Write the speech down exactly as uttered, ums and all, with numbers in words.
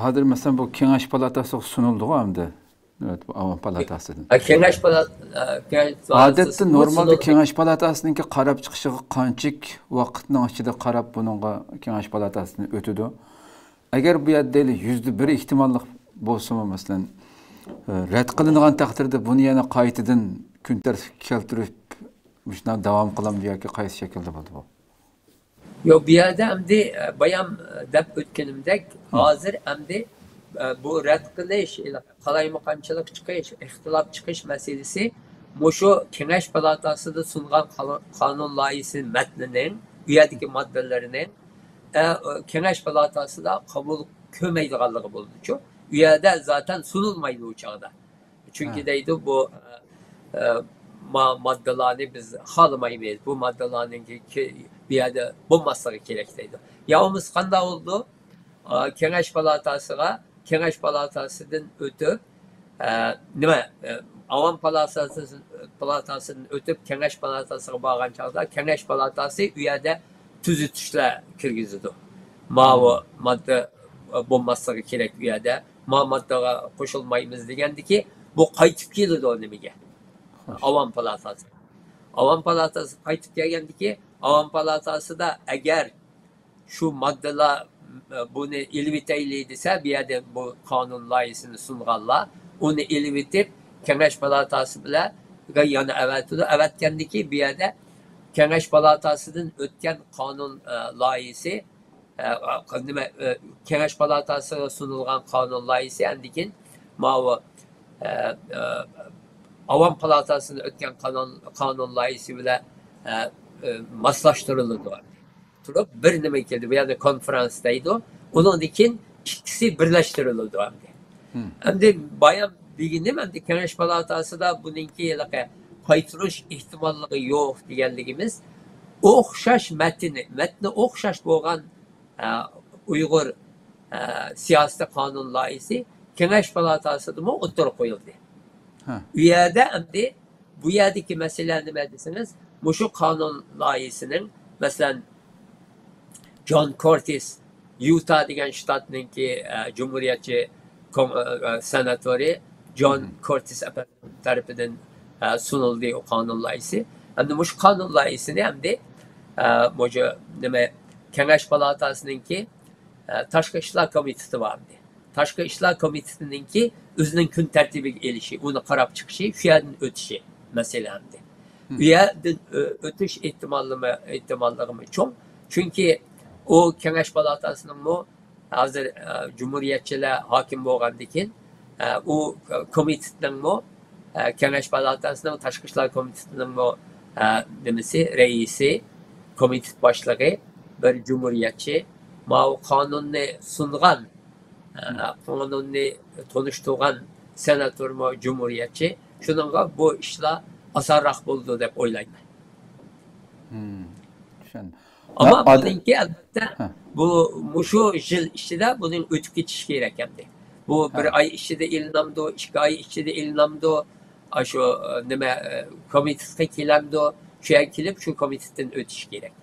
ھازىر مەسىلەن بۇ كېڭەش پالاتاسىغا سۇنۇلدىغۇ ئەمدى. ئاۋام پالاتاسىدىن. ھە، كېڭەش پالا-، ھە، كېڭەش پالاتاسى ئادەتتە نورمالدا سۇنۇلدى. كېڭەش پالاتاسىنىڭكى قاراپ چىقىشىغا قانچىلىك ۋاقىتنىڭ ئىچىدە قاراپ بۇنىڭغا كېڭەش پالاتاسىدىن ئۆتىدۇ؟ ئەگەر بۇ يەردە دەيلى يۈزدە بىر ئېھتىماللىق بولسىمۇ، مەسىلەن، ئە، رەت قىلىنغان تەقدىردە بۇنى يەنە قايتىدىن كۈن تەرتىپكە كەلتۈرۈپ، مۇشۇنداق داۋام قىلامدۇ ياكى قايسى شەكىلدە بولىدۇ بۇ؟ ياق، بۇ يەردە ئەمدى، ئە، بايام، ئە، دەپ ئۆتكىنىمدەك، ھە. ھازىر ئەمدى، ئە، بۇ رەت قىلىش، قالايمىقانچىلىق چىقىش، ئىختىلاپ چىقىش مەسىلىسى مۇشۇ كېڭەش پالاتاسىدا سۇنغان قانۇ-، قانۇن لايىھىسى مەتنىنىڭ، ئۇ يەردىكى ماددىلىرىنىڭ، ئە، كېڭەش پالاتاسىدا قوبۇل كۆرمەيدىغانلىقى بولىدۇچۇ. ئۇ يەردە زاتەن سۇنۇلمايدۇ ئۇ چاغدا. چۈنكى ھە. دەيدۇ، بۇ، ئە، ما-، ماددىلارنى بىز خالىمايمىز. بۇ ماددىلارنىڭ كى-، كى-، بۇ يەردە بولماسلىقى كېرەك دەيدۇ. يا بولمىسا قانداق بولىدۇ؟ ئا، كېڭەش پالاتاسىغا، كېڭەش پالاتاسىدىن ئۆتۈپ، ئە، نېمە، ئە، ئاۋام پالاتاسى، پالاتاسىدىن ئۆتۈپ، كېڭەش پالاتاسىغا بارغان چاغدا، كېڭەش پالاتاسى ئۇ يەردە تۈزىتىشلەر كىرگۈزىدۇ. ماۋۇ ماددا بولماسلىقى كېرەك ئۇ يەردە. ما ماددىغا قوشۇلمايمىز دېگەندىكى، بۇ قايتىپ كېلىدۇ نېمىگە؟ خوش. ئاۋام پالاتاسى. ئاۋام پالاتاسى قايتىپ كەلگەندىكى، ئاۋام پالاتاسىدا ئەگەر شۇ ماددىلار، بۇنى ئېلىۋېتەيلى دېسە، بۇ يەردە بۇ قانۇن لايىھىسىنى سۇنغانلار ئۇنى ئېلىۋېتىپ، كېڭەش پالاتاسى بىلەن يەنە ئەۋەتىدۇ. ئەۋەتكەندىكى بۇ يەردە كېڭەش پالاتاسىدىن ئۆتكەن قانۇن، ئە، لايىھىسى، ئە، نېمە، ئە، كېڭەش پالاتاسىغا سۇنۇلغان قانۇن لايىھىسى ئاندىن كېيىن ماۋۇ، ئە، ئە، ئاۋام پالاتاسىدىن ئۆتكەن قانۇن، قانۇن لايىھىسى بىلەن، ئە، ئە، ماسلاشتۇرۇلىدۇ. تۇرۇپ بىر نېمە كېلىدۇ. بۇ يەردە كونفرانس دەيدۇ. ئۇنىڭدىن كېيىن ئىككىسى بىرلەشتۈرۈلىدۇ ئەمدى. مم. ئەمدى بايام دېگىنىم، ئەمدى كېڭەش پالاتاسىدا بۇنىڭكى ھېلىقى قايتۇرۇش ئېھتىماللىقى يوق دېگەنلىكىمىز، ئوخشاش مەتنى، مەتنى ئوخشاش بولغان، ئە، ئۇيغۇر، ئە، سىياسىي قانۇن لايىھىسى كېڭەش پالاتاسىدىمۇ ئوتتۇرىغا قويۇلدى. ھە. ئۇ يەردە ئەمدى بۇ يەردىكى مەسىلە نېمە دېسىڭىز، مۇشۇ قانۇن لايىھىسىنىڭ، مەسىلەن، جون كورتىس، يۇتا دېگەن شتاتنىڭكى، ئە، جۇمھۇرىيەتچى كوم-، ئە، ئە، سېناتورى جون مم. كورتىس ئەپەندى تەرىپىدىن، ئە، سۇنۇلدى ئۇ قانۇن لايىھىسى. ئەمدى مۇشۇ قانۇن لايىھىسىنى ئەمدى، ئە، مۇشۇ نېمە، كېڭەش پالاتاسىنىڭكى، ئە، تاشقى ئىشلار كومىتېتى بار ئەمدى. تاشقى ئىشلار كومىتېتىنىڭكى ئۆزىنىڭ كۈن تەرتىپىگە ئېلىشى، ئۇنى قاراپ چىقىشى، شۇ يەردىن ئۆتۈشى مەسىلە ئەمدى. مم. ئۇ يەردىن ئۆ-، ئۆتۈش ئېھتىماللىمۇ-، ئېھتىماللىقىمۇ چوڭ. چۈنكى ئۇ كېڭەش پالاتاسىنىڭمۇ ھازىر، ئە، جۇمھۇرىيەتچىلەر ھاكىم بولغاندىن كېيىن، ئە، ئۇ كومىتېتنىڭمۇ، ئە، كېڭەش پالاتاسىنىڭ تاشقى ئىشلار كومىتېتىنىڭمۇ، ئە، نېمىسى، رەئىسى، كومىتېت باشلىقى بىر جۇمھۇرىيەتچى، ماۋۇ قانۇننى سۇنغان، ئە، قانۇننى تونۇشتۇرغان سېناتورمۇ جۇمھۇرىيەتچى. شۇنىڭغا بۇ ئىشلار ئاسانراق بولىدۇ دەپ ئويلايمەن. مم، چۈشەندىم. ئەمما ۋە ئاد-، بۇنىڭكى، ئەلۋەتتە، ھە. بۇ، مۇشۇ يىل ئىچىدە بۇنىڭ ئۆتۈپ كېتىشى كېرەك ئەمدى. بۇ بىر ھە. ئاي ئىچىدە ئېلىنامدۇ، ئىككى ئاي ئىچىدە ئېلىنامدۇ، ئاشۇ، ئە، نېمە، ئە، كومىتېتقا كېلەمدۇ، شۇ يەرگە كېلىپ شۇ كومىتېتتىن ئۆتۈشى كېرەك.